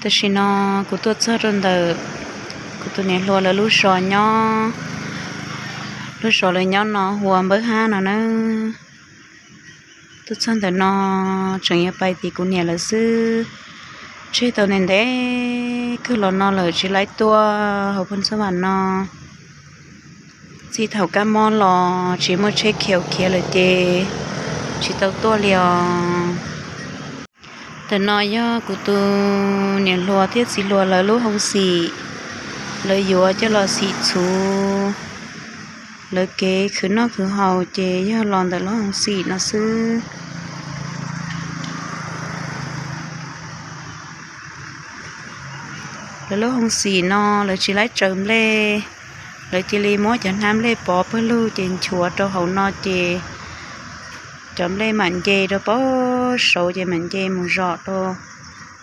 Tam sim no kuv tuaj txog rau ntawm kuv tus niam hluas lawv lub zos nyob, lub zos lawv nyob no hu ua Npawb Hab no nawb. Tuaj txog ntawm no tseem yuav pais tim kuv niam lawv xwb. Tseg tau ntev ntev kawg los no lawm tsis laib tuaj hauv Phooj Xab Vam no. Txij thaum kab mob los tsis muaj tsheb khiav khiav lawm ces tsis tau tuaj li os. Ntawm no yog kuv tus niam hluas thiab txiv hluas lawv lub hoo xim, lawv yuav coj los xim txhuv. Lawv kev khwv noj khwv haus ces yog los ntawm lub hoo xim no xwb. Lawv lub hoo xim no lawv tsis laib tsaws nplej, lawv cia li muab cov hnab nplej pov pawg lug ces nchuav rau hauv no ces cov nplej mam nce rau pem saud ces mam nce mus zom rau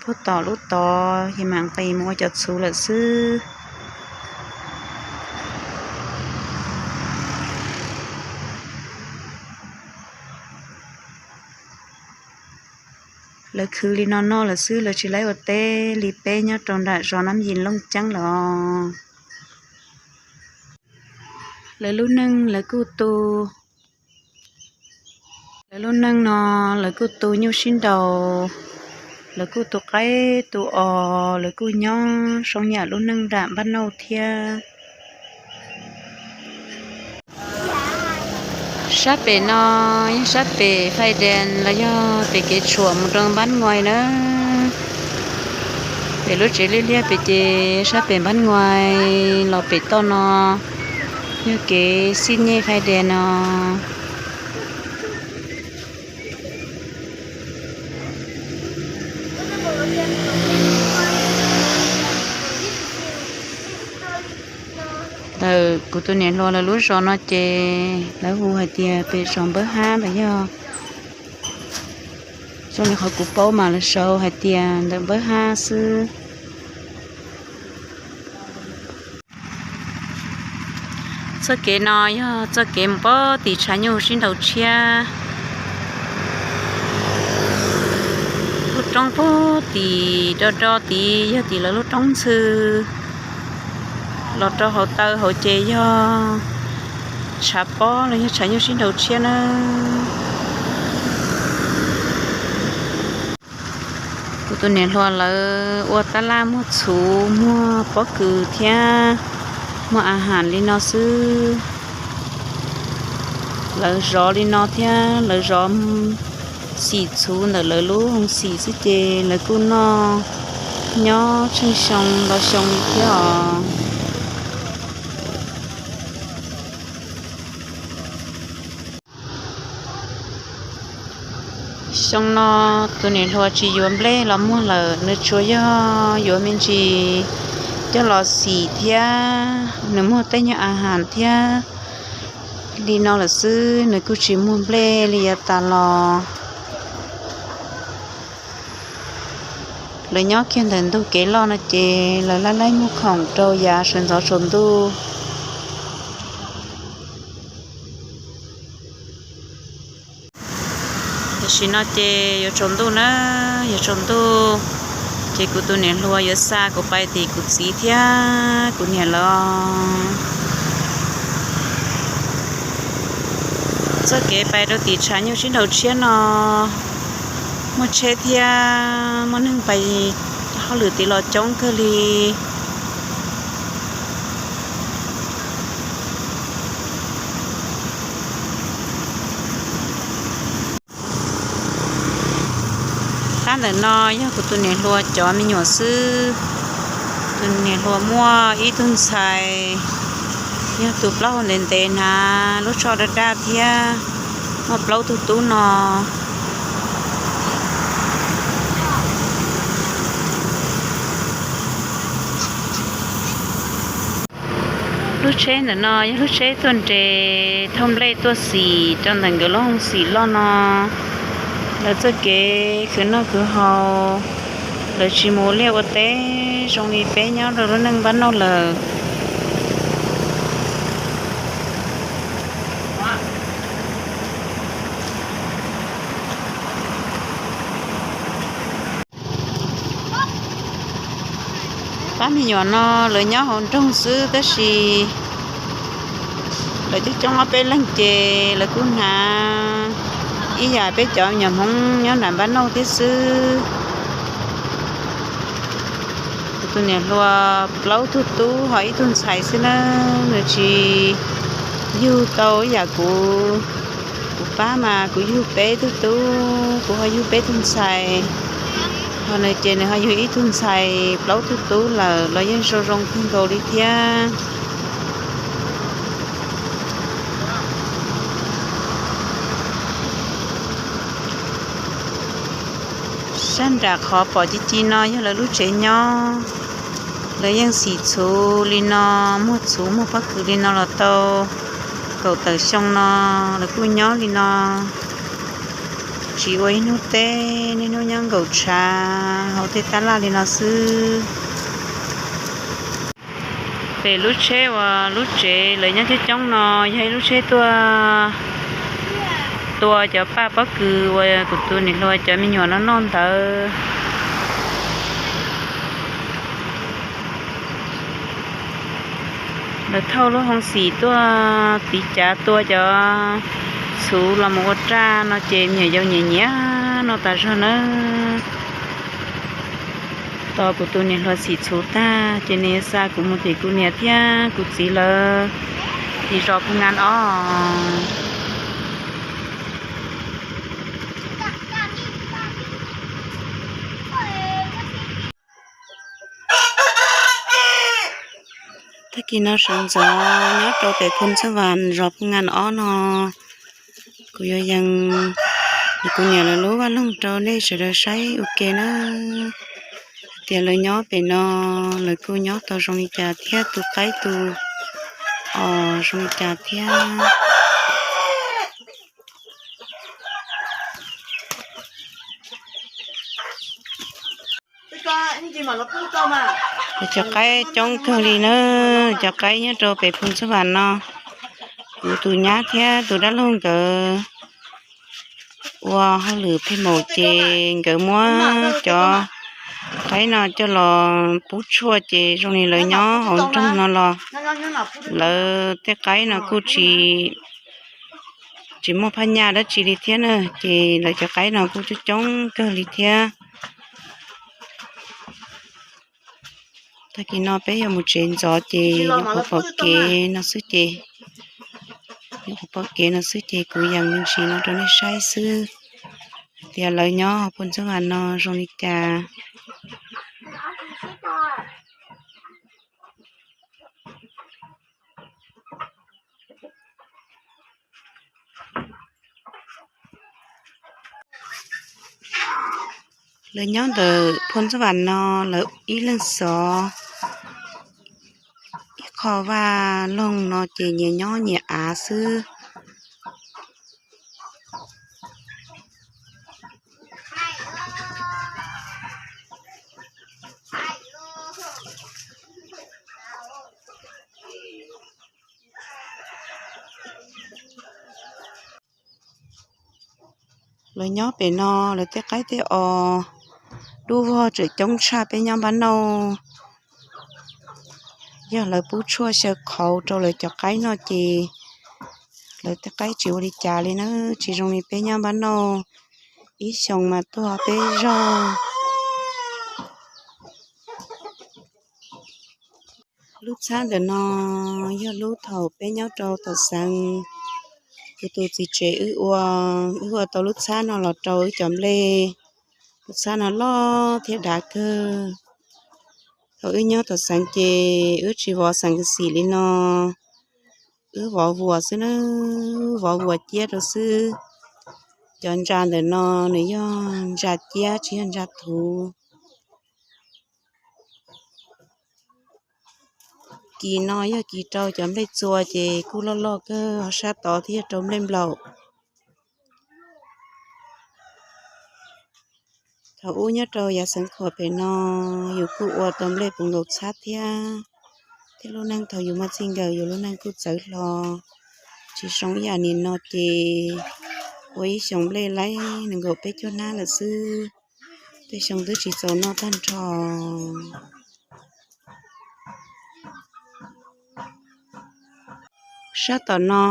puag tom lub tod ces mam nqis mus ua cov txhuv lawm xwb. Lawv khwv li no no lawm xwb, lawv tsis laib ua teb li peb nyob rau nram zos Nab Yis Looj Ceeb lawm os. Lawv lub neej lawv kuj tu, lawv lub neej no lawv kuj tu nyuj sib nraus, lawv kuj tu qaib tu os, lawv kuj nyob zoo yam lub neej nram npab nauj thiab. Sab pem no yog sab pem Fais Des los yog pem kev tshuam mus rau Npab Nuais na. Pem lub tsev liaj liaj pem ces sab pem Npab Nuais los pem toj no yog kev xij nyej Fais Des no. Ntawm kuv tus niam hluas lawv lub zos no ces lawv hu hais tias pem zos Npawb Hab los yog, zoo li qhov kuv paub mas lawv sau hais tias ntawm Npawb Hab xwb. Txoj kev no yog txoj kev mus pem tim tshav nyuj sib nraus tshiab. Lub roob pem tim do do tid yog tim lawv lub roob ntxhw los rau hauv taw hauv ces yog tshav pob los yog tshav nyuj sib nraus tshiab nawb. Kuv tus niam hluas lawv ua tab laj muag txhuv muag pob kws thiab muag a has li no xwb. Lawv zov li no thiab lawv zov xim txhuv ntawm lawv lub hoo xim xwb ces lawv kuj noj nyob tsheej xyoo ntau xyoo li thiab os. Xyoo no tus niam hluas tsis yuav nplej los muag lawm, nws tsuas yog yuav me ntsis coj los xim thiab nws muag tej nyuag a has thiab li no lawm xwb, nws kuj tsis muag nplej li yav tas los. Lawv nyob kiag ntawm ntug kev loj no ces lawv laib laib muag khoom rau yav sawv ntxov tsaus ntuj. Tam sim no ces yuav tsaus ntuj na, yuav tsaus ntuj ces kuv tus niam hluas yuav xa kuv pais tim kuv txiv thiab kuv niam lawv. Txoj kev pais rau tim tshav nyuj sib nraus tshiab no muaj tsheb thiab muaj neeg pais hauj lwm tid los coob kawg li. Qab ntawm no yog kuv tus niam hluas cov me nyuam xwb. Tus niam hluas muaj ib tug ntxhais, yog tus plaub hau ntev ntev hnav lub tsho daj daj thiab muaj plaub tug tub no. Lub tsheb ntawm no yog lub tsheb tuaj nres thauj nplej tuaj xim rau ntawm nkawd lub hoo xim loj no. Lawv txoj kev khwv noj khwv haus, lawv tsis mus liaj ua teb zoo li peb nyob rau lub neej npab nauj lawm. Pab me nyuam no lawv nyob hauv nroog xwb tab sis lawv coob coob ob peb leeg ces lawv kuj hnav ib yam peb cov me nyuam Hmoob nyob nram npab nauj thiab xwb. Kuv tus niam hluas plaub tug tub ho ib tug ntxhais xwb na, nws tsis yug tau ib yam kuv. Kuv pab mas kuv yug peb tug tub, kuv ho yug peb tug ntxhais, ho nws ces nws ho yug ib tug ntxhais plaub tug tub lawm, los yeej zoo zoo kawg nkaus li thiab. Sab nram qhov pom ci ci no yog lawv lub tsev nyob. Lawv yeej xim txhuv li no, muag txhuv muag pob kws li no los tau kaum tawm xyoo no, lawv kuj nyob li no, tsis ua ib hnub teb, niaj hnub nyob nkaum tshav hauv tej tab laj li no xwb. Pem lub tsheb uas lub tsev lawv nyob coob coob no yog ib lub tsheb tuaj tua cov paj pob kws uas kuv tus niam hluas cov me nyuam no noj ntawd. Lawv thauj lub hoo xim tuaj tiv cav tua cov txhuv los mus ua raj no ces me nyuam yaus nyiam nyiam noj tas zog nawb. Tos kuv tus niam hluas xim txhuv tag ces nws xa kuv mus tim kuv niam thiab kuv txiv lawv tim zos Phu Ngan os. Tag kis no sawv ntxov nyob rau pem Phoo Ntxwj Vam zos Phu Ngan ob no, kuv yuav yees kuv niam lawv lub vaj loog rau nej sawv daws saib ua ke na. Hais tias lawv nyob pem no, lawv kuj nyob tau zoo li cas thiab, tu qaib tu os zoo li cas thiab. Lawv cov qaib coob kawg li na, cov qaib nyob rau pem Phoo Ntxwj Vam no. Kuv tus nyab thiab tus dab laug nkawd ua hauj lwm pheej maum ces nkawd muab cov qaib no coj los pub tshuaj ces zoo li lawv nyob hauv nroog no los lawv tej qaib no kuj tsis, tsis muaj phaj nyaj dab tsi li thiab na, ces lawv cov qaib no kuj coob coob kawg li thiab. Tag kis no peb yuav mus tsev ntxov ces nyuam qhuav pom kev no xwb ces, nyuam qhuav pom kev no xwb ces kuv yees me ntsis no rau nej saib xwb, tias lawv nyob hauv Phoo Ntxwj Vam no zoo li cas. Lawv nyob ntawm Phoo Ntxwj Vam no, lawv ib leeg xov ib qho vaj loog no ces nyias nyob nyias av xwb. Lawv nyob pem no lawv tej qaib tej os dub vog tseem coob tshaj peb nyob npab nauj. Yog lawv pub tshuaj xyaw qhauv rau lawv cov qaib no ces lawv tej qaib tsis ua li cas li na, tsis zoo li peb nyob npab nauj, ib xyoo mas tuag peb zaug. Lub txhab ntawm no yog lub thaum peb nyob rau tom xeev, kuv tus txiv tsev wb ua, wb ua tau lub txhab no los rau wb cov nplej. Lub txhab no loj thiab dav kawg. Thaum wb nyob tom xeev ces wb tsis vov xeem kws xim li no, wb vov vuas xwb na, wb vov vuas ciab rau xwb. Cov ntsa ntawm no nws yog ntsa ciab tsis yog ntsa thuv. Kis no yog kis rau cov nplej txua ces kuj loj loj kawg, ho sab tod thiaj yog rau nplej nplaum. Thaum ub nyob rau yav Xeev Khuam pem no, yus kuj ua tau nplej puv nkaus txhab thiab. Thiab lub neej thaum yus muaj txij nkawm yus lub neej kuj txawv hlo, tsis zoo ib yam nim no ces ua ib xyoos nplej laib nees nkaum peb caug hnab lawm xwb. Tej xyoo twb tsis txaus noj tag nrho. Sab tom no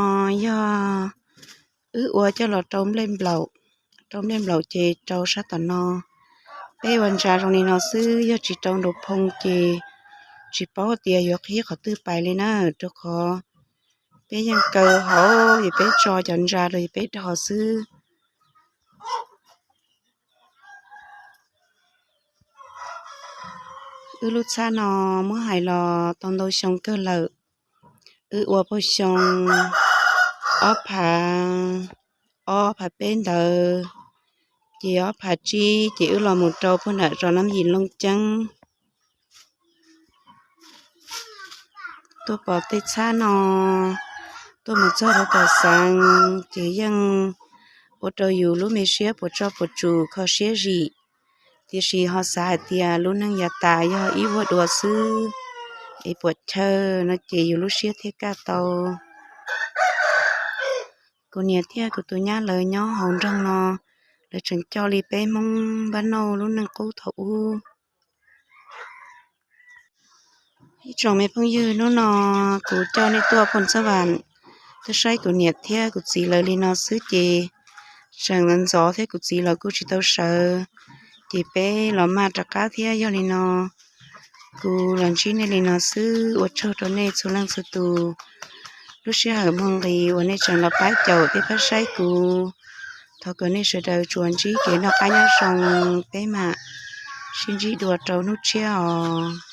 yog wb ua coj los rau nplej nplaum, rau nplej nplaum ces rau sab tom no. Peb ua ntsa zoo li no xwb, yog tsis rau nraum phoo ces tsis paub tias yuav qhib qhov twg pais li na, rau qhov peb yeej kaw hauv es peb tso cov ntsa rau es peb dhos xwb. Wb lub txhab no muab hais los tau ntau xyoo kawg lawm. Wb ua puag xyoo ob phav, ob phav peb ntawd, ces ob phav tsib ces wb los mus rau puag nram zos Nab Yim Looj Ceeb. Tuaj pom tej txhab no, tuaj mus txog rau tom xeev ces yeej ua rau yus lub me siab puas tsuaj puas tsuaj kho siab zim, tiam sis ho xav hais tias lub neej yav tas yog ib vuag dua xwb, es puam chawj no ces yus lub siab thiaj kaj tau. Kuv niam thiab kuv tus nyab lawv nyob hauv nroog no, lawv tseem coj li peb Hmoob npab nauj lub neej qub thaum ub. Ib tsoom me phooj ywg, hnub no kuv coj nej tuaj Phoo Xab Vam tuaj saib kuv niam thiab kuv txiv lawv li no xwb ces tseem ntxov thiab kuv txiv los kuj tsis tau sawv, ces peb los maj rov qab thiab. Yog li no kuv los ntsib nej li no xwb, ua tsaug rau nej txhua leej txhua tus lub sij hawm muaj nqis uas nej tseem los pab caum thiab pab saib kuv. Thov kom nej sawv daws tsuas ntsib kev noj qab nyob zoo, peb mam sib ntsib dua rau hnub tshiab os.